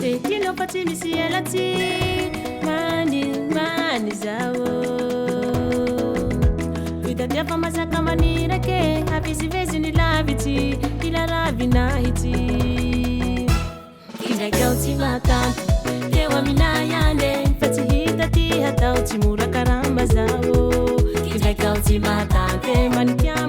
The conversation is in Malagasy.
Te tianao fa tsy misy elatsy many many zao. Fitadiava masaka manirake avizivezy ny lavitsy ila ravinahitsy. Kindraiky aho tsy mahatanty teo aminay ihany e, fa tsy hita ty hatao tsy mora karama zao. Kindraiky aho tsy mahatanty manikia.